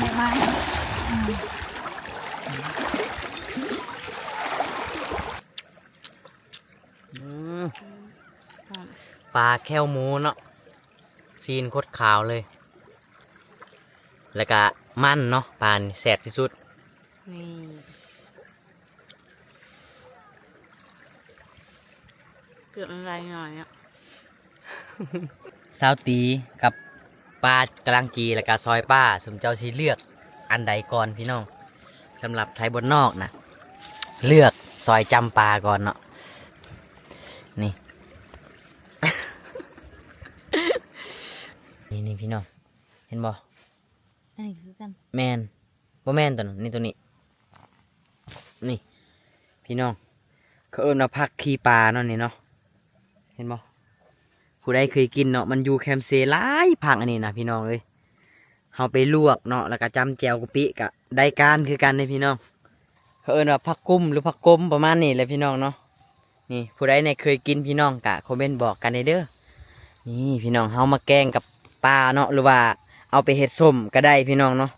ອືມ ປາແຂ້ວໝູເນາະ ຊີ້ນໂຄດຂາວເລີຍ ແລ້ວກະມັນເນາະ ປານີ້ແຊບທີ່ສຸດ ນີ້ ເກືອບນ້ຳລາຍຍ້ອຍເນາະ ສາວຕີກັບ ປາກຳລັງຈີ່ ແລ້ວກະຊອຍປາ ສົມເຈົ້າຊິເລືອກອັນໃດກ່ອນພີ່ນ້ອງ? ສຳລັບໄທບ້ານນອກນະ ເລືອກຊອຍຈຳປາກ່ອນເນາະ ນີ້ ນີ້ໆ ພີ່ນ້ອງ ເຫັນບໍ່? ອັນນີ້ຄືກັນ ແມ່ນ ບໍ່ແມ່ນໂຕນັ້ນ ນີ້ໂຕນີ້ ນີ້ ພີ່ນ້ອງ ເຂົາເອີ້ນວ່າຜັກຂີ້ປາເນາະນີ້ເນາະ ເຫັນບໍ່? ຜູ້ໃດເຄີຍກິນເນາະ ມັນຢູ່ແຄມເຊຫຼາຍຜັກອັນນີ້ນະພີ່ນ້ອງເອີຍ ເຮົາໄປລວກເນາະ ແລ້ວກະຈຳແຈ່ວກະປິກະໄດ້ການຄືກັນເດ້ພີ່ນ້ອງ ເຂົາເອີ້ນວ່າຜັກກຸ້ມ ຫຼື ຜັກກົມ ປະມານນີ້ແຫຼະພີ່ນ້ອງເນາະ ນີ້ ຜູ້ໃດແນ່ເຄີຍກິນພີ່ນ້ອງກະຄອມເມັນບອກກັນແດ່ເດີ ນີ້ພີ່ນ້ອງ ເຮົາມາແກງກັບປາເນາະ ຫຼືວ່າເອົາໄປເຮັດສົ້ມກະໄດ້ພີ່ນ້ອງເນາະ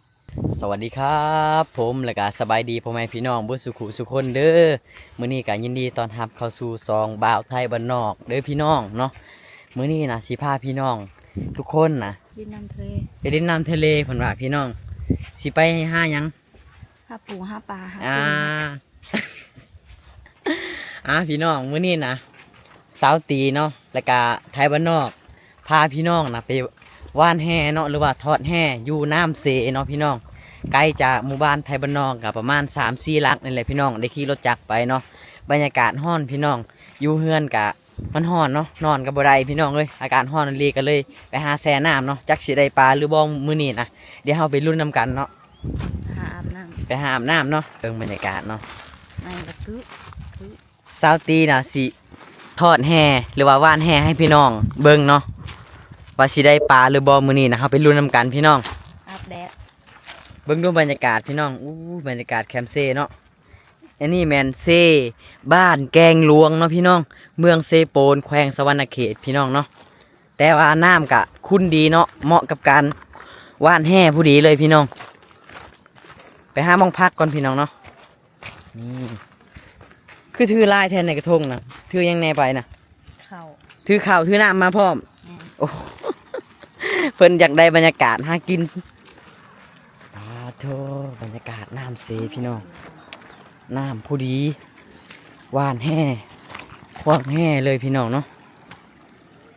ສະຫວັດດີຄັບຜົມ ແລ້ວກະສະບາຍດີພໍ່ແມ່ພີ່ນ້ອງເບິດສູ່ຜູ້ສູ່ຄົນເດີ ມື້ນີ້ກະຍິນດີຕ້ອນຮັບເຂົ້າສູ່ຊ່ອງບ່າວໄທບ້ານນອກເດີພີ່ນ້ອງເນາະ ມື້ນີ້ນະຊິພາພີ່ນ້ອງທຸກຄົນນະ ຫຼິ້ນນ້ຳທະເລ ໄປຫຼິ້ນນ້ຳທະເລເພິ່ນວ່າພີ່ນ້ອງ ຊິໄປຫາຫຍັງ? ຫາປູຫາປາຫາ ອ່າ ເປັນ ອ່າ ພີ່ນ້ອງ ມື້ນີ້ນະ ສາວຕີເນາະ ແລ້ວກະໄທບ້ານນອກ ພາພີ່ນ້ອງນະໄປຫວ່ານແຫເນາະ ຫຼືວ່າທອດແຫຢູ່ນ້ຳເຊເນາະພີ່ນ້ອງ ໄກຈາກໝູ່ບ້ານໄທບ້ານນອກກະປະມານສາມສີ່ຫຼັກນີ້ແຫຼະພີ່ນ້ອງ ໄດ້ຂີ່ລົດຈັກໄປເນາະ ບັນຍາກາດຮ້ອນພີ່ນ້ອງ ຢູ່ເຮືອນກະ ມັນຮ້ອນເນາະ ນອນກະບໍ່ໄດ້ພີ່ນ້ອງເອີຍ ອາກາດຮ້ອນອີ່ຫຼີ ກະເລີຍໄປຫາແຊ່ນ້ຳເນາະ ຈັກຊິໄດ້ປາຫຼືບໍ່ມື້ນີ້ນະ ດຽວເຮົາໄປລຸ້ນນຳກັນເນາະ ຫາອາບນ້ຳ ໄປຫາອາບນ້ຳເນາະ ເບິ່ງບັນຍາກາດເນາະ ໃນກະຕຶ ສາວຕີນະຊິທອດແຫ ຫຼືວ່າຫວ່ານແຫໃຫ້ພີ່ນ້ອງເບິ່ງເນາະ ວ່າຊິໄດ້ປາຫຼືບໍ່ມື້ນີ້ນະ ເຮົາໄປລຸ້ນນຳກັນພີ່ນ້ອງ ອາບແດດ ເບິ່ງດູບັນຍາກາດພີ່ນ້ອງ ອູ້ ບັນຍາກາດແຄມເຊເນາະ ອັນນີ້ແມ່ນເຊບ້ານແກ້ງຫຼວງເນາະພີ່ນ້ອງ ເມືອງເຊໂປນ ແຂວງສະຫວັນນະເຂດພີ່ນ້ອງເນາະ ແຕ່ວ່ານ້ຳກະຂຸ່ນດີເນາະ ເໝາະກັບການຫວ່ານແຫຜູ້ດີເລີຍພີ່ນ້ອງ ໄປຫາໝ່ອງພັກກ່ອນພີ່ນ້ອງເນາະ ນີ້ ຄືຖືຫຼາຍແທ້ໃນກະທົງນະ ຖືຫຍັງແນ່ໄປນະ? ເຂົ້າ ຖືເຂົ້າ ຖືນ້ຳມາພ້ອມ ແມ່ນ ໂອ້ ເພິ່ນຢາກໄດ້ບັນຍາກາດຫາກິນ ປາໂທ ບັນຍາກາດນ້ຳເຊພີ່ນ້ອງ ນ້ຳຜູ້ດີ ຫວ່ານແຫ ຂວ້າງແຫເລີຍພີ່ນ້ອງເນາະ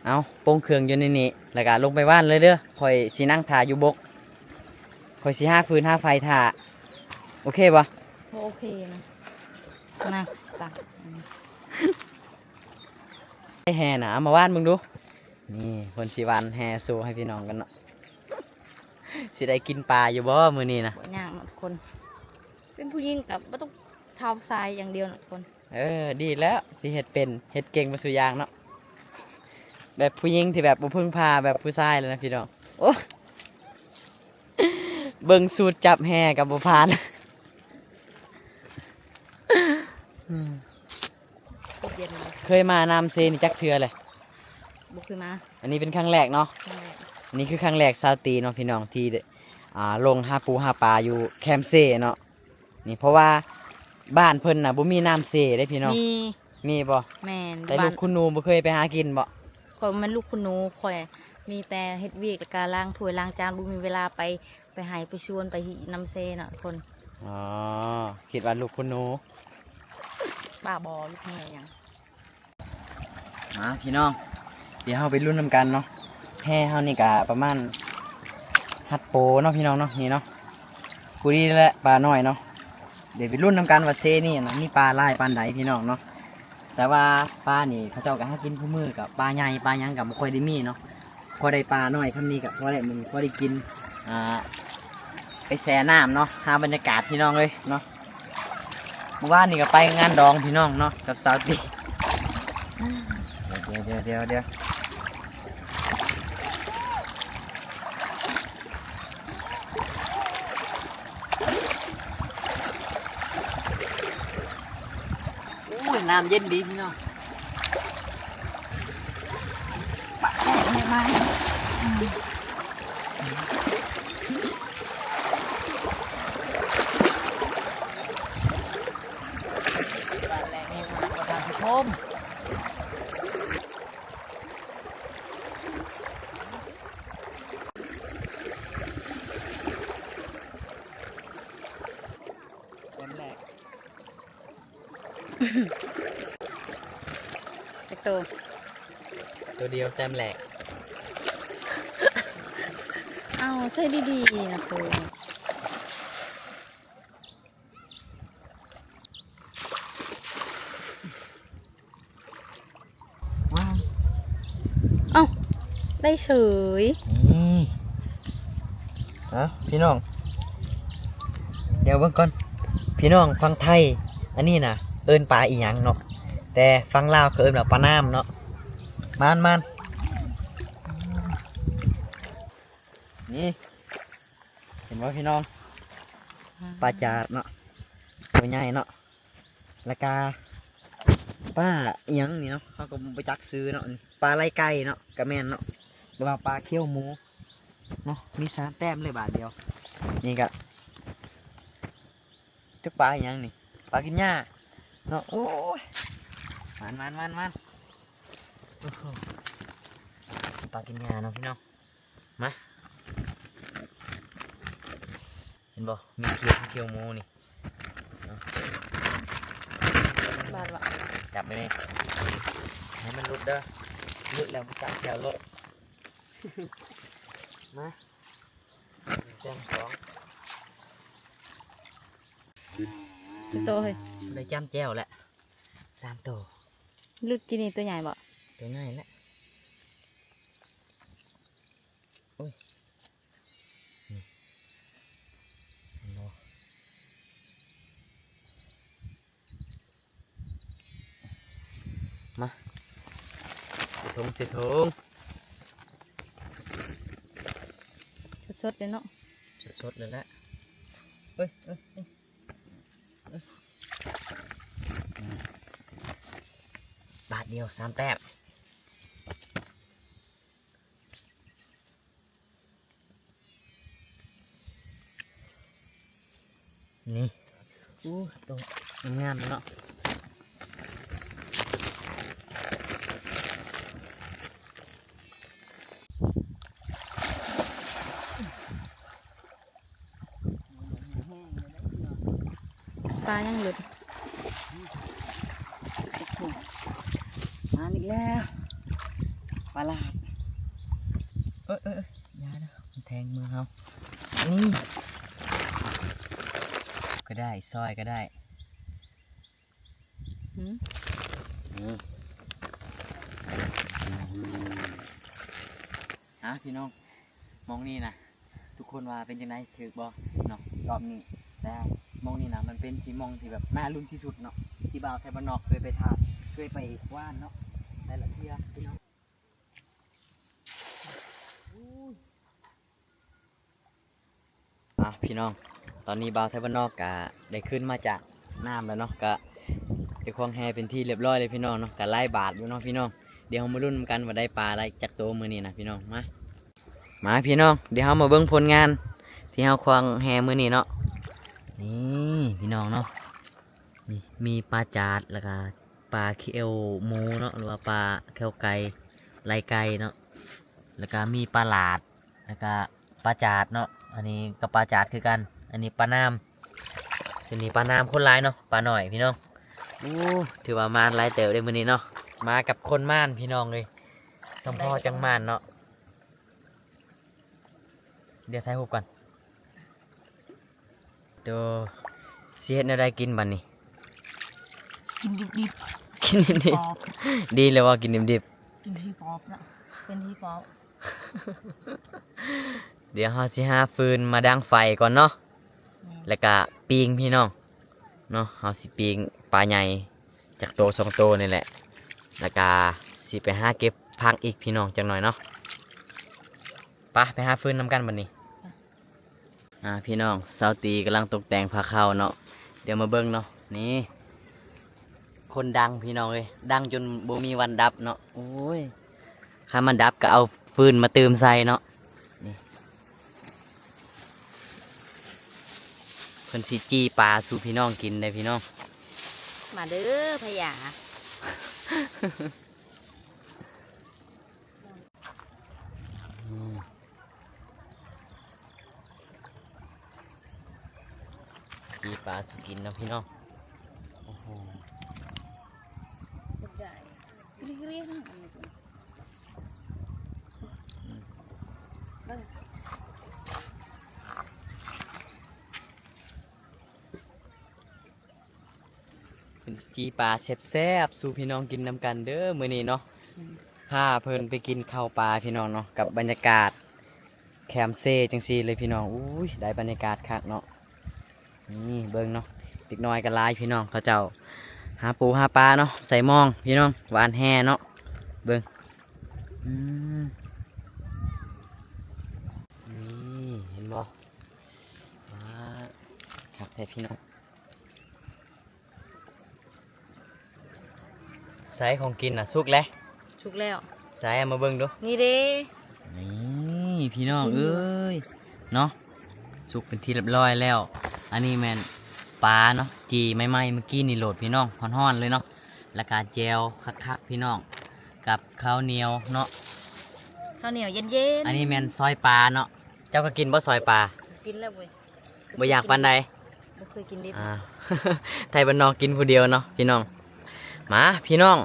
ເອົາ ປົງເຄື່ອງຢູ່ໃນນີ້ ແລ້ວກະລົງໄປຫວ່ານເລີຍເດີ ຂ້ອຍຊິນັ່ງຖ້າຢູ່ບົກ ຂ້ອຍຊິຫາຟືນຫາໄຟຖ້າ ໂອເຄບໍ່? ບໍ່ໂອເຄນະ ນັ່ງ ແຫ່ນະ ເອົາມາຫວ່ານເບິ່ງດູ ນີ້ ເພິ່ນຊິຫວ່ານແຫໂຊໃຫ້ພີ່ນ້ອງກັນເນາະ ຊິໄດ້ກິນປາຢູ່ບໍ່ມື້ນີ້ນະ? ບໍ່ຍາກເນາະທຸກຄົນ ເປັນຜູ້ຍິງກະບໍ່ຕ້ອງເທົາຊາຍຢ່າງດຽວເນາະທຸກຄົນ ເອີ ດີແລ້ວທີ່ເຮັດເປັນ ເຮັດເກັ່ງເບິດສູ່ຢ່າງເນາະ ແບບຜູ້ຍິງທີ່ແບບບໍ່ເພິ່ງພາແບບຜູ້ຊາຍເລີຍນະພີ່ນ້ອງ ໂອ້ ເບິ່ງສູດຈັບແຫກະບໍ່ຜ່ານ ອືມ ໂຄດເຢັນເລີຍ ເຄີຍມານ້ຳເຊນີ້ຈັກເທື່ອແລ້ວ? ບໍ່ເຄີຍມາ ອັນນີ້ເປັນຄັ້ງແລກເນາະ ຄັ້ງແລກ ອັນນີ້ຄືຄັ້ງແລກສາວຕີເນາະພີ່ນ້ອງ ທີ່ ອ່າ ລົງຫາປູຫາປາຢູ່ແຄມເຊເນາະ ນີ້ ເພາະວ່າບ້ານເພິ່ນນະບໍ່ມີນ້ຳເຊເດ້ພີ່ນ້ອງ ມີ ມີບໍ່? ແມ່ນ ແຕ່ລູກຄຸນໜູບໍ່ເຄີຍໄປຫາກິນບໍ່? ຂ້ອຍແມ່ນລູກຄຸນໜູ ຂ້ອຍມີແຕ່ເຮັດວຽກ ແລ້ວກະລ້າງຖ້ວຍລ້າງຈານ ບໍ່ມີເວລາໄປ ໄປໄຮ່ໄປສວນ ໄປຮີນ້ຳເຊເນາະທຸກຄົນ ອໍ ຄິດວ່າລູກຄຸນໜູ ບ້າບໍ່ ລູກແມ່ຫຍັງ ມາພີ່ນ້ອງ ດຽວເຮົາໄປລຸ້ນນຳກັນເນາະ ແຫເຮົານີ້ກະປະມານຮັດໂປເນາະພີ່ນ້ອງເນາະ ນີ້ເນາະ ພໍດີແຫຼະປານ້ອຍເນາະ ດຽວໄປລຸ້ນນຳກັນວ່າເຊນີ້ນະ ມີປາຫຼາຍປານໃດພີ່ນ້ອງເນາະ ແຕ່ວ່າປານີ້ເຂົາເຈົ້າກະຫາກິນຄູ່ມື້ ກະປາໃຫຍ່ປາຫຍັງກະບໍ່ຄ່ອຍໄດ້ມີເນາະ ພໍໄດ້ປານ້ອຍຊ່ຳນີ້ກະພໍໄດ້ ມື້ນີ້ພໍໄດ້ກິນ ອ່າ ໄປແຊ່ນ້ຳເນາະ ຫາບັນຍາກາດພີ່ນ້ອງເອີຍເນາະ ມື້ວານນີ້ກະໄປງານດອງພີ່ນ້ອງເນາະ ກັບສາວຕີ ດຽວ ດຽວ ດຽວ ດຽວ ໂອ້ຍ ນ້ຳເຢັນດີພີ່ນ້ອງ ປາແທ້ແທ້ມາ ອືມ. ໂອ້ມ ແຕ້ມແລກ ຈັກໂຕ? ໂຕດຽວ ແຕ້ມແລກ. ເອົາ ໃສ່ດີໆນະໂຕ. ວ້າວ ເອົ້າ ໄດ້ເສີຍ. ນີ້ ເອົ້າ ພີ່ນ້ອງ ດຽວເບິ່ງກ່ອນ ພີ່ນ້ອງ ຝັ່ງໄທ ອັນນີ້ນະ ເອີ້ນປາອີ່ຫຍັງເນາະ ແຕ່ຝັ່ງລາວເຂົາເອີ້ນວ່າປານ້ຳເນາະ. ມານໆ ນີ້ ເຫັນບໍ່ພີ່ນ້ອງ? ປາຈາດເນາະ ໂຕໃຫຍ່ເນາະ ແລ້ວກະປາອີ່ຫຍັງນີ້ເນາະ ເຮົາກໍບໍ່ຈັກຊື່ເນາະ. ປາໄລ່ໄກ່ເນາະ ກະແມ່ນເນາະ ຫຼືວ່າປາຂຽວໝູເນາະ. ມີສາມແຕ້ມເລີຍບາດດຽວ. ນີ້ກະ ຈັກປາອີ່ຫຍັງນີ້ ປາກິນຫຍ້າເນາະ. ໂອ້ຍ ມານໆໆໆ ໂອ້ໂຫ ປາກິນຫຍ້າເນາະພີ່ນ້ອງ. ມາ ເຫັນບໍ່ ມີຂຽວ ຂຽວໝູນີ້ເນາະ. ບາດວະ ຈັບໄວ້ນີ້ ໃຫ້ມັນຫຼຸດເດີ ຫຼຸດແລ້ວມັນຈັບແຈວໂລດ. ມາ ແຕ້ມສອງ ໂຕເຮີ້ຍ ໄດ້ຈ້ຳແຈ່ວແລ້ວ ສາມໂຕ. ຫຼຸດຈີ່ນີ້ໂຕໃຫຍ່ບໍ່? ໂຕໃຫຍ່ແຫຼະ. ໂອ້ຍ ນີ້ ເຫັນບໍ່? ມາ ໃສ່ຖົງ ໃສ່ຖົງ ສົດໆເລີຍເນາະ ສົດໆເລີຍແຫຼະ. ເອີຍ ເອີຍ ເອີຍ ບາດດຽວ ສາມແຕ້ມ. ນີ້ ໂອ້ ໂຕງາມໆເນາະ. ປາຍັງເລີຍ ມາອີກແລ້ວ ປາຫຼາດ. ເອີ ເອີ ເອີ ຢ່າເດີ ມັນແທງມືເຮົາ. ນີ້ ກໍໄດ້ ຊອຍກໍໄດ້. ຫືມ ອືມ ອ່າ ພີ່ນ້ອງ ໝ່ອງນີ້ນະ ທຸກຄົນວ່າເປັນຈັ່ງໃດ ຖືກບໍ່ເນາະ ລອບນີ້? ແຕ່ໝ່ອງນີ້ນະ ມັນເປັນທີ່ ໝ່ອງທີ່ແບບໜ້າລຸ້ນທີ່ສຸດເນາະ ທີ່ບ່າວໄທບ້ານນອກເຄີຍໄປຖ່າຍ ເຄີຍໄປຫວ່ານເນາະ ແຕ່ລະເທື່ອ ພີ່ນ້ອງ. ອ່າ ພີ່ນ້ອງ ຕອນນີ້ບ່າວໄທບ້ານນອກກະໄດ້ຂຶ້ນມາຈາກນ້ຳແລ້ວເນາະ ກະໄດ້ຄວ້າງແຫເປັນທີ່ລຽບຮ້ອຍເລີຍພີ່ນ້ອງເນາະ ກະຫຼາຍບາດຢູ່ເນາະພີ່ນ້ອງ. ດຽວເຮົາມາລຸ້ນນຳກັນວ່າໄດ້ປາຫຼາຍຈັກໂຕມື້ນີ້ນະພີ່ນ້ອງ. ມາ ມາພີ່ນ້ອງ ດຽວເຮົາມາເບິ່ງຜົນງານທີ່ເຮົາຄວ້າງແຫມື້ນີ້ເນາະ. ນີ້ພີ່ນ້ອງເນາະ ນີ້ມີປາຈາດ ແລ້ວກະປາຂຽວໝູເນາະ ຫຼືວ່າປາຂຽວໄກ່ ໄລ່ໄກ່ເນາະ ແລ້ວກະມີປາຫຼາດ ແລ້ວກະປາຈາດເນາະ ອັນນີ້ກໍປາຈາດຄືກັນ. ອັນນີ້ປານ້ຳ ສ່ວນນີ້ປານ້ຳຄົນຫຼາຍເນາະ ປານ້ອຍພີ່ນ້ອງ. ໂອ້ ຖືວ່າມານຫຼາຍເຕີບເດ້ມື້ນີ້ເນາະ ມາກັບຄົນມານພີ່ນ້ອງເອີຍ ສຳພໍຈັ່ງມານເນາະ. ດຽວຖ່າຍຮູບກ່ອນ. ໂຕ ຊິເຮັດແນວໃດກິນບັດນີ້? ກິນດິບໆ ກິນດິບໆ ປອບ ດີແລ້ວວ່າກິນດິບໆ ກິນທີ່ປອບນະ ເປັນທີ່ປອບ. ດຽວເຮົາຊິຫາຟືນມາດັງໄຟກ່ອນເນາະ ແມ່ນ ແລ້ວກະປີ້ງພີ່ນ້ອງເນາະ. ເຮົາຊິປີ້ງປາໃຫຍ່ຈັກໂຕສອງໂຕນີ້ແຫຼະ ແລ້ວກະຊິໄປຫາເກັບຜັກອີກພີ່ນ້ອງຈັກໜ້ອຍເນາະ. ປະ ໄປຫາຟືນນຳກັນບັດນີ້. ອ່າ ພີ່ນ້ອງ ສາວຕີກຳລັງຕົກແຕ່ງພາເຂົ້າເນາະ ດຽວມາເບິ່ງເນາະ. ນີ້ ຄົນດັງພີ່ນ້ອງເອີຍ ດັງຈົນບໍ່ມີວັນດັບເນາະ. ໂອ້ຍ ຄັນມັນດັບກໍເອົາຟືນມາຕື່ມໃສ່ເນາະ. ນີ້ ເພິ່ນຊິຈີ່ປາສູ່ພີ່ນ້ອງກິນເດ້ພີ່ນ້ອງ. ມາເດີພະຢາ ອືມ ຈີ່ປາຊິກິນເນາະພີ່ນ້ອງ. ໂອ້ໂຫ ບັກໃຫຍ່ ເກຣຍໆ ນະ ອັນນີ້ ເພິ່ນຈີ່ປາແຊບໆ ສູ່ພີ່ນ້ອງກິນນຳກັນເດີມື້ນີ້ເນາະ. ອືມ ພາເພິ່ນໄປກິນເຂົ້າປ່າພີ່ນ້ອງເນາະ ກັບບັນຍາກາດແຄມເຊຈັ່ງຊີ້ເລີຍພີ່ນ້ອງ. ອຸ້ຍ ໄດ້ບັນຍາກາດຄັກເນາະ. ນີ້ເບິ່ງເນາະ ເດັກນ້ອຍກໍຫຼາຍພີ່ນ້ອງ ເຂົາເຈົ້າຫາປູຫາປາເນາະ ໃສ່ມອງພີ່ນ້ອງ ຫວ່ານແຫເນາະ. ເບິ່ງ ອືມ ນີ້ເຫັນບໍ່ ວ້າ ຄັກແທ້ພີ່ນ້ອງ. ໃສ ຂອງກິນນະ ສຸກແລ້ວ? ສຸກແລ້ວ. ໃສ ເອົາມາເບິ່ງດູ. ນີ້ເດ້. ນີ້ພີ່ນ້ອງເອີຍເນາະ ສຸກເປັນທີ່ຮຽບຮ້ອຍແລ້ວ. ອັນນີ້ແມ່ນປາເນາະ ຈີ່ໃໝ່ໆ ມື້ກີ້ນີ້ໂລດພີ່ນ້ອງ ຮ້ອນໆ ເລີຍເນາະ. ແລ້ວກະແຈ່ວຄັກໆ ພີ່ນ້ອງ ກັບເຂົ້າໜຽວເນາະ ເຂົ້າໜຽວເຢັນໆ. ອັນນີ້ແມ່ນຊອຍປາເນາະ. ເຈົ້າກໍກິນບໍ່ຊອຍປາ? ກິນແລ້ວເວີຍ. ບໍ່ຢາກປານໃດ? ບໍ່ເຄີຍກິນດິບ. ອ່າ ໄທບ້ານນອກກິນຜູ້ດຽວເນາະພີ່ນ້ອງ. ມາພີ່ນ້ອງ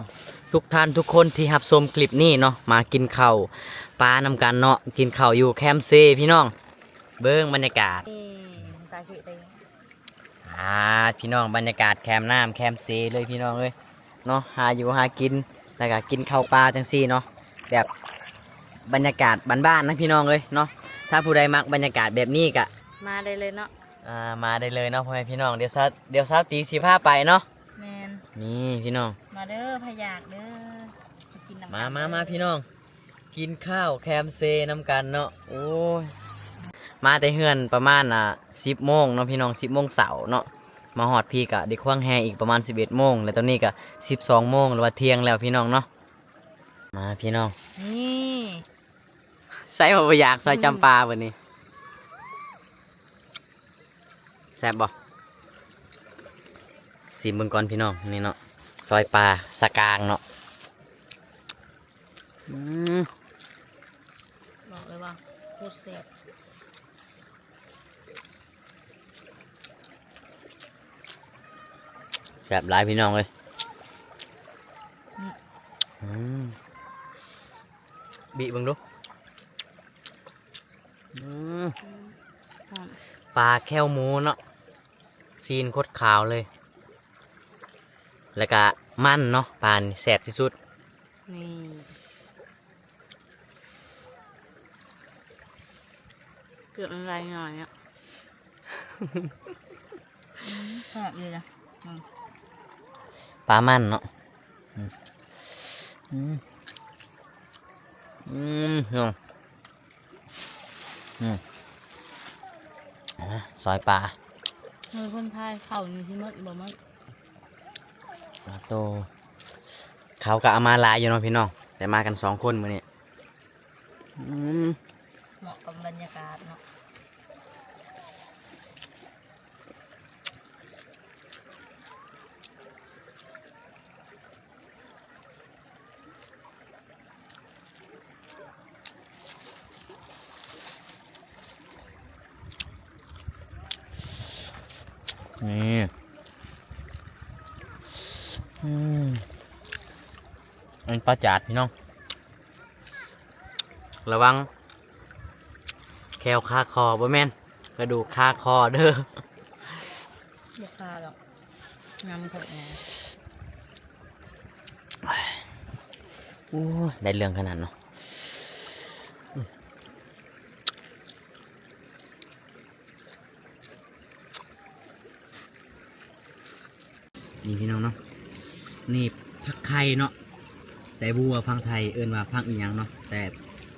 ທຸກທ່ານທຸກຄົນທີ່ຮັບຊົມຄລິບນີ້ເນາະ ມາກິນເຂົ້າປານຳກັນເນາະ. ກິນເຂົ້າຢູ່ແຄມເຊພີ່ນ້ອງ ເບິ່ງບັນຍາກາດ. ນີ້ ປາເຄເຕ ອ່າ ພີ່ນ້ອງ ບັນຍາກາດແຄມນ້ຳແຄມເຊເລີຍພີ່ນ້ອງເອີຍເນາະ. ຫາຢູ່ຫາກິນ ແລ້ວກໍກິນເຂົ້າປ່າຈັ່ງຊີ້ເນາະ ແບບບັນຍາກາດບ້ານໆ ນະພີ່ນ້ອງເອີຍເນາະ. ຖ້າຜູ້ໃດມັກບັນຍາກາດແບບນີ້ກໍມາໄດ້ເລີຍເນາະ. ອ່າ ມາໄດ້ເລີຍເນາະ ພໍ່ແມ່ພີ່ນ້ອງ. ດຽວສາວ ດຽວສາວຕີຊິພາໄປເນາະ. ແມ່ນ. ນີ້ພີ່ນ້ອງ ມາເດີ ພະຢາກເດີ ມາ ມາ ມາພີ່ນ້ອງ ກິນເຂົ້າແຄມເຊນຳກັນເນາະ. ໂອ້ຍ ມາແຕ່ເຮືອນປະມານ ອ່າ ສິບໂມງເນາະພີ່ນ້ອງ ສິບໂມງເຊົ້າເນາະ. ມາຮອດພີ້ກະໄດ້ຄວາງແຮ່ອີກປະມານສິບເອັດໂມງ ແລ້ວຕອນນີ້ກະສິບສອງໂມງ ຫຼືວ່າທ່ຽງແລ້ວພີ່ນ້ອງເນາະ. ມາພີ່ນ້ອງ ນີ້ ໃສ່ວ່າບໍ່ຢາກຊອຍຈຳປາບັດນີ້. ແຊບບໍ່? ຊີມເບິ່ງກ່ອນພີ່ນ້ອງ. ນີ້ເນາະ ຊອຍປາສະກາງເນາະ. ອືມ ບອກເລີຍວ່າໂຄດແຊບ ແຊບຫຼາຍພີ່ນ້ອງເອີຍ. ອືມ ອືມ ບີບເບິ່ງດູ. ອືມ ປາແຂ້ວໝູເນາະ ຊີ້ນໂຄດຂາວເລີຍ ແລ້ວກະມັນເນາະ ປານີ້ແຊບທີ່ສຸດ. ນີ້ ເກືອບນ້ຳລາຍຍ້ອຍເນາະ. ອືມ ແຊບເລີຍນະ. ອືມ ປາມັນເນາະ. ອືມ ອືມ ອືມ ພີ່ນ້ອງ ອືມ ອ່າ ຊອຍປາ. ເອີ ຄົນຖ່າຍເຂົ້ານີ້ຊິໝົດບໍ່ໝົດ? ປາໂຕ ເຂົາກໍເອົາມາຫຼາຍຢູ່ເນາະພີ່ນ້ອງ ແຕ່ມາກັນສອງຄົນມື້ນີ້. ອືມ ເໝາະກັບບັນຍາກາດເນາະ. ນີ້ ອືມ ອັນປາຈາດພີ່ນ້ອງ ລະວັງແຂ້ວຄາຄໍ ບໍ່ແມ່ນ ກະດູກຄາຄໍເດີ. ບໍ່ຄາດອກ ງາມຄັກແນ່. ໂອ້ຍ ໄດ້ເລື່ອງຂະໜາດເນາະ. ນີ້ພີ່ນ້ອງເນາະ ນີ້ຜັກໄຂ່ເນາະ ແຕ່ບໍ່ຮູ້ວ່າຝັ່ງໄທເອີ້ນວ່າຜັກອີ່ຫຍັງເນາະ ແຕ່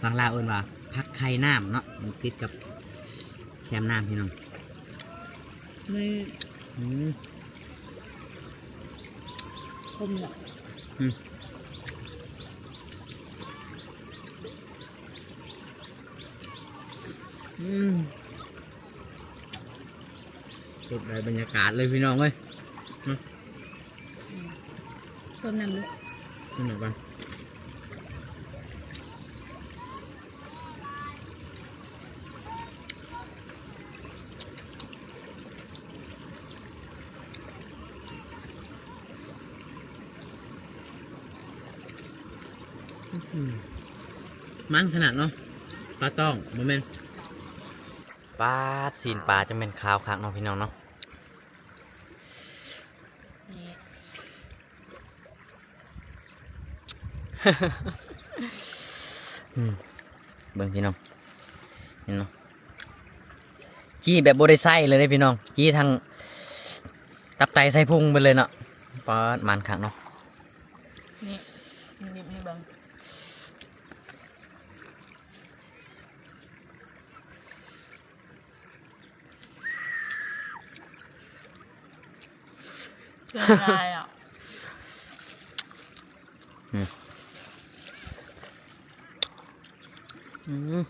ຝັ່ງລາວເອີ້ນວ່າຜັກໄຂ່ນ້ຳເນາະ ມັນຕິດກັບແຄມນ້ຳພີ່ນ້ອງ. ນີ້ ອືມ ຄົມເນາະ. ອືມ ອືມ ສຸດໄດ້ບັນຍາກາດເລີຍພີ່ນ້ອງເອີຍ. ອືມ ຕົ້ມນ້ຳດູ. ກິນໝາກກ່ອນ. ອືມ ມັນຂະໜາດເນາະ ປາຕ້ອງ ບໍ່ແມ່ນ ປາດ ຊີ້ນປາຈັ່ງແມ່ນຂາວຄັກເນາະ ພີ່ນ້ອງເນາະ. ນີ້ ອືມ ເບິ່ງພີ່ນ້ອງ ເຫັນເນາະ ຈີ່ແບບບໍ່ໄດ້ໃຊ້ເລີຍເດ້ພີ່ນ້ອງ ຈີ່ທັງຕັບໄຕໄສ້ພຸງໄປເລີຍເນາະ. ປາດ ມັນຄັກເນາະ ນີ້ ນີ້ໃຫ້ເບິ່ງ. ເຄື່ອງລາຍອ່ະ ອືມ ອືມ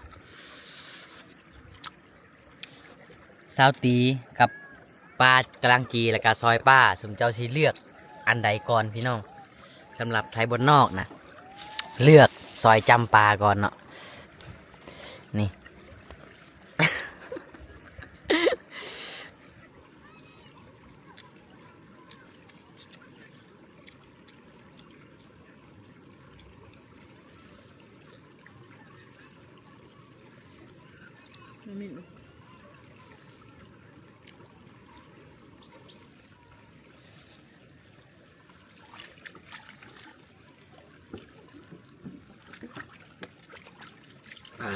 ສາວຕີກັບປາກຳລັງຈີ່ ແລ້ວກະຊອຍປາ ຊຸມເຈົ້າຊິເລືອກອັນໃດກ່ອນພີ່ນ້ອງ? ສຳລັບໄທບ້ານນອກນະ ເລືອກຊອຍຈ້ຳປາກ່ອນເນາະ ນີ້. ອາ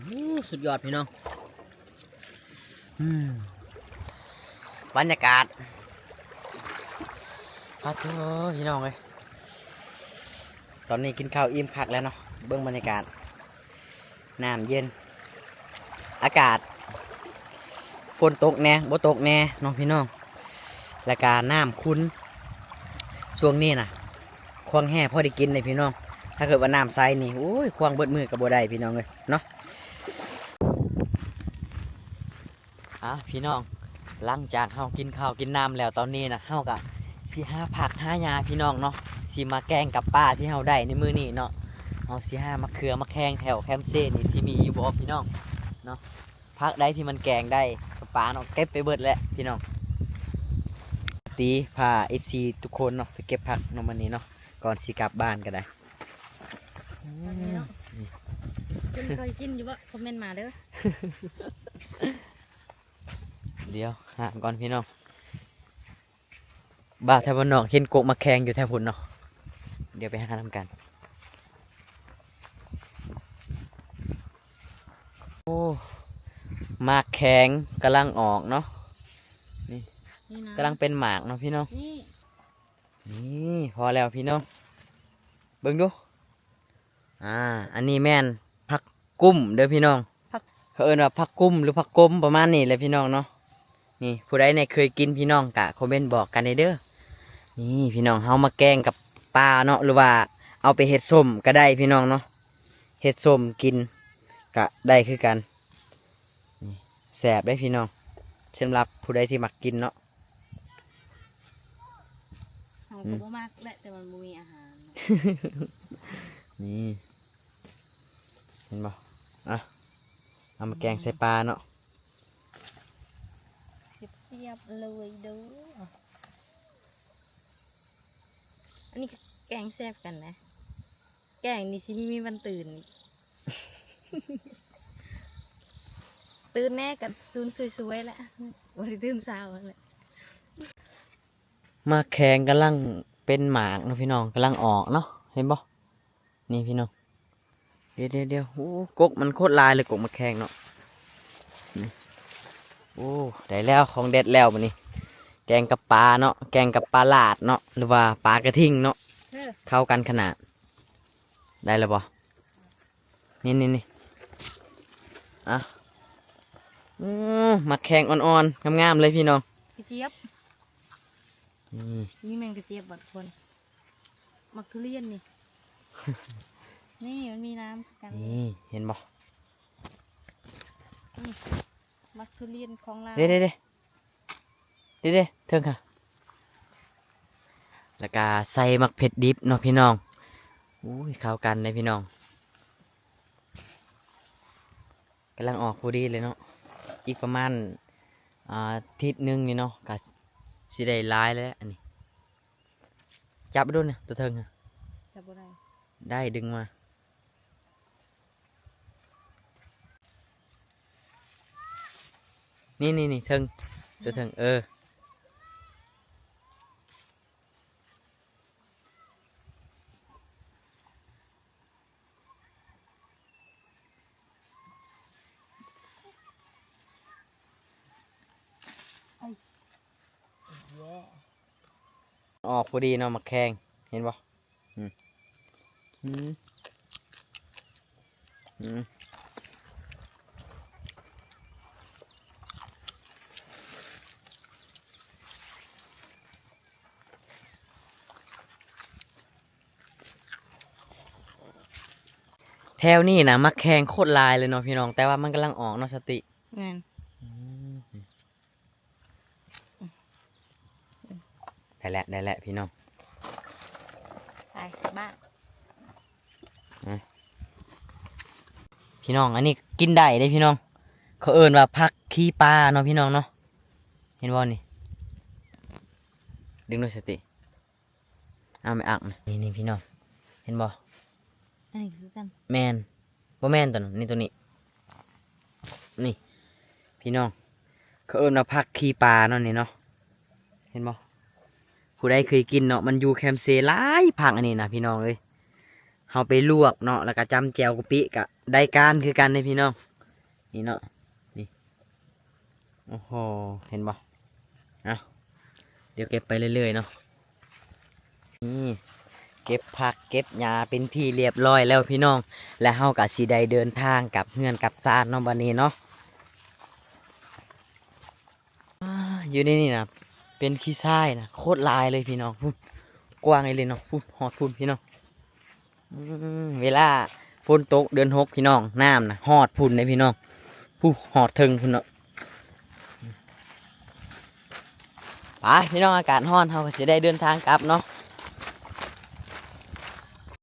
ໂອ້ ສຸດຍອດພີ່ນ້ອງ ອືມ ບັນຍາກາດ ປາໂທ້ ພີ່ນ້ອງເອີຍ ຕອນນີ້ກິນເຂົ້າອີ່ມຄັກແລ້ວເນາະ ເບິ່ງບັນຍາກາດ ນ້ຳເຢັນ ອາກາດຝົນຕົກແດ່ ບໍ່ຕົກແດ່ເນາະພີ່ນ້ອງ ແລ້ວກະນ້ຳຂຸ່ນ ຊ່ວງນີ້ນະ ຄວາງແຮ່ພໍໄດ້ກິນເດ້ພີ່ນ້ອງ ຖ້າເກີດວ່ານ້ຳໃສນີ້ ໂອ້ຍ ຄວາງເບິດມື້ກໍບໍ່ໄດ້ພີ່ນ້ອງເອີຍເນາະ. ອ່າ ພີ່ນ້ອງ ຫຼັງຈາກເຮົາກິນເຂົ້າກິນນ້ຳແລ້ວ ຕອນນີ້ນະ ເຮົາກະຊິຫາຜັກຫາຫຍ້າພີ່ນ້ອງເນາະ ຊິມາແກງກັບປາທີ່ເຮົາໄດ້ໃນມື້ນີ້ເນາະ ເຮົາຊິຫາໝາກເຂືອໝາກແຄງແຖວແຄມເຊນີ້ ຊິມີຢູ່ບໍ່ພີ່ນ້ອງເນາະ ຜັກໃດທີ່ມັນແກງໄດ້ກັບປາເນາະ ເກັບໄປເບິດແຫຼະພີ່ນ້ອງ ຕີພາເອັຟຊີທຸກຄົນເນາະ ໄປເກັບຜັກເນາະມື້ນີ້ເນາະ ກ່ອນຊິກັບບ້ານກໍໄດ້. ອືມ ເພິ່ນເຄີຍກິນຢູ່ບໍ່? ຄອມເມັນມາເດີ້. ດຽວຫາກ່ອນພີ່ນ້ອງ ບ່າວໄທບ້ານນອກເຫັນກົກໝາກແຄງຢູ່ແຖວພຸ້ນເນາະ ດຽວໄປຫານຳກັນ. ໂອ້ ໝາກແຄງກຳລັງອອກເນາະ ນີ້ ນີ້ນະ ກຳລັງເປັນໝາກເນາະພີ່ນ້ອງ ນີ້ ນີ້ ພໍແລ້ວພີ່ນ້ອງ ເບິ່ງດູ ອ່າ ອັນນີ້ແມ່ນຜັກກຸ້ມເດີ້ພີ່ນ້ອງ ຜັກ ເຂົາເອີ້ນວ່າຜັກກຸ້ມ ຫຼື ຜັກກົມ ປະມານນີ້ແຫຼະພີ່ນ້ອງເນາະ ນີ້ ຜູ້ໃດແນ່ເຄີຍກິນພີ່ນ້ອງກະຄອມເມັນບອກກັນແດ່ເດີ້. ນີ້ພີ່ນ້ອງ ເຮົາມາແກງກັບປາເນາະ ຫຼືວ່າເອົາໄປເຮັດສົ້ມກະໄດ້ພີ່ນ້ອງເນາະ ເຮັດສົ້ມກິນກະໄດ້ຄືກັນ ນີ້ ແຊບເດ້ພີ່ນ້ອງ ສຳລັບຜູ້ໃດທີ່ມັກກິນເນາະ. ເຮົາກໍ ອືມ ບໍ່ມັກແຫຼະ ແຕ່ມັນບໍ່ມີອາຫານເນາະ ນີ້ ເຫັນບໍ່ ອ່ະ ເອົາມາແກງໃສ່ປາເນາະ ສຽບໆເລີຍເດີ້ ອັນນີ້ກໍແກງແຊບຄືກັນນະ. ແກງນີ້ຊິມີວັນຕື່ນອີກ ຕື່ນແນ່ກໍຕື່ນສວຍໆແຫຼະ ບໍ່ໄດ້ຕື່ນເຊົ້າແຫຼະ. ໝາກແຄງກຳລັງເປັນໝາກເນາະພີ່ນ້ອງ ກຳລັງອອກເນາະ ເຫັນບໍ່ ນີ້ພີ່ນ້ອງ ດຽວໆໆ ໂອ້ ກົກມັນໂຄດຫຼາຍເລີຍ ກົກໝາກແຄງເນາະ ນີ້ ໂອ້ ໄດ້ແລ້ວ ຂອງເດັດແລ້ວບັດນີ້ ແກງກັບປາເນາະ ແກງກັບປາຫຼາດເນາະ ຫຼືວ່າປາກະທິງເນາະ ເອີ ເຂົ້າກັນຂະໜາດ ໄດ້ແລ້ວບໍ່? ນີ້ໆໆ ອ່ະ ໂອ້ ໝາກແຄງອ່ອນໆ ງາມໆເລີຍພີ່ນ້ອງ ກະຈຽບ ນີ້ ນີ້ແມ່ນກະຈຽບບໍ່ທຸກຄົນ ໝາກທຸລຽນນີ້ ນີ້ມັນມີນ້ຳຄືກັນ ນີ້ເຫັນບໍ່ ນີ້ ໝາກທຸລຽນຂອງລາວ ເດ້ໆໆ ເດ້ໆ ເທິງຄ່ະ ແລ້ວກະໃສ່ໝາກເຜັດດິບເນາະພີ່ນ້ອງ. ໂອ້ຍ ເຂົ້າກັນເດ້ພີ່ນ້ອງ. ກຳລັງອອກພໍດີເລີຍເນາະ. ອີກປະມານ ອາ ທິດໜຶ່ງນີ້ເນາະ ກະຊິໄດ້ຫຼາຍແລ້ວອັນນີ້. ຈັບເບິ່ງດູນະ ຕົວເທິງ ຈັບບໍ່ໄດ້. ໄດ້ ດຶງມາ. ນີ້ໆໆ ເທິງ ຕົວເທິງ ເອີ. ອອກພໍດີເນາະ ໝາກແຄງ ເຫັນບໍ່? ອືມ ອືມ ອືມ. ແຖວນີ້ນະ ໝາກແຄງໂຄດຫຼາຍເລີຍເນາະພີ່ນ້ອງ ແຕ່ວ່າມັນກຳລັງອອກເນາະ ສະຕິ. ແມ່ນ. ອືມ ໄດ້ແລ້ວ ໄດ້ແລ້ວພີ່ນ້ອງ ໄປບ້ານ. ພີ່ນ້ອງ ອັນນີ້ກິນໄດ້ເດ້ພີ່ນ້ອງ ເຂົາເອີ້ນວ່າຜັກຂີ້ປາເນາະພີ່ນ້ອງເນາະ. ເຫັນບໍ່ນີ້ ດຶງດູ ສະຕິ. ເອົາໄປອັກນະ ນີ້ໆ ພີ່ນ້ອງ ເຫັນບໍ່? ອັນນີ້ຄືກັນ ແມ່ນ. ບໍ່ແມ່ນຕົວນັ້ນ ນີ້ຕົວນີ້ ນີ້ພີ່ນ້ອງ ເຂົາເອີ້ນວ່າຜັກຂີ້ປາເນາະນີ້ເນາະ ເຫັນບໍ່? ຜູ້ໃດເຄີຍກິນເນາະ ມັນຢູ່ແຄມເຊຫຼາຍ ຜັກອັນນີ້ນະພີ່ນ້ອງເອີຍ. ເຮົາໄປລວກເນາະ ແລ້ວກະຈ້ຳແຈ່ວກະປິກະໄດ້ການຄືກັນເດ້ພີ່ນ້ອງ. ນີ້ເນາະ ນີ້ ໂອ້ໂຫ ເຫັນບໍ່? ເອົາ ດຽວເກັບໄປເລື້ອຍໆເນາະ. ນີ້ ເກັບຜັກເກັບຫຍ້າເປັນທີ່ລຽບຮ້ອຍແລ້ວພີ່ນ້ອງ ແລະ ເຮົາກະຊິໄດ້ເດີນທາງກັບເຮືອນກັບຊານເນາະ ບັດນີ້ເນາະ. ອາ ຢູ່ໃນນີ້ນະ ເປັນຂີ້ຊາຍນະ ໂຄດຫຼາຍເລີຍພີ່ນ້ອງ. ພຸ້ນ ກວ້າງອີ່ຫຼີເນາະ ພຸ້ນ ຮອດພຸ້ນພີ່ນ້ອງ. ອືມ ເວລາຝົນຕົກເດືອນຫົກພີ່ນ້ອງ ນ້ຳນະຮອດພຸ້ນເດ້ພີ່ນ້ອງ. ພຸ້ນ ຮອດເທິງພຸ້ນເນາະ. ໄປພີ່ນ້ອງ ອາກາດຮ້ອນ ເຮົາກະຊິໄດ້ເດີນທາງກັບເນາະ.